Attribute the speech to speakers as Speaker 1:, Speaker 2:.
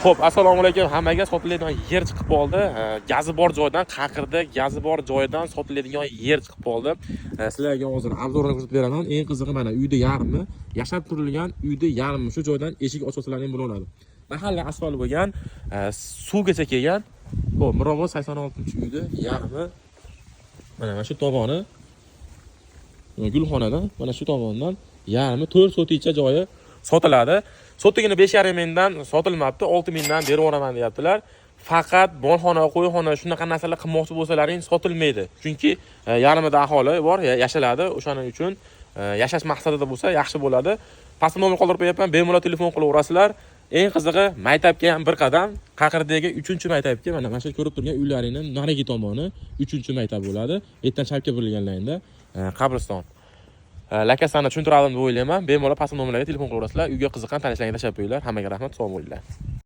Speaker 1: Xo'p, assalomu alaykum hammaga. Sotiladigan yer chiqib qoldi. Gazi bor joydan, Qaqirda gazi bor joydan sotiladigan yer chiqib qoldi. Sizlarga hozir обзор ini ko'rsatib beraman. Eng qizig'i, mana uyda yarmi, yashab turilgan uyda yarmi shu joydan eshik ochsalar ham bo'laveradi. Mahalla asfalt bo'lgan, suvgacha kelgan. Xo'p, Mirobod 86-uyda yarmi, mana shu tomoni gulxonada, mana shu tomondan yarmi 4 sotikcha joyi sotiladi. Sotigini 5,5 mingdan sotilmabdi, 6 mingdan berib yuboraman deyaptilar. Faqat molxona, qo'yxona, shunaqa narsalar qilmoqchi bo'lsalaring, sotilmaydi. Chunki yarmida aholi bor, yashaladi. O'shaning uchun yashash maqsadida bo'lsa, yaxshi bo'ladi. Pastda nomer qoldirib qo'yapman, bemalol telefon qilaverasizlar. Eng qizig'i, maktabga ham bir qadam, Qaqirdagi 3-maktabga, mana shu ko'rib turgan uylaringni narigi tomoni 3-maktab bo'ladi. Bu yerdan chapga burilganlaringda qabriston. Lokatsiyani tushuntiradim deb o'ylayman. Bemalol pastda nomerlarga telefon qilaverasizlar. Uyga qiziqqan tanishlarga tashlab qo'yinglar. Hammaga rahmat, sog' bo'linglar.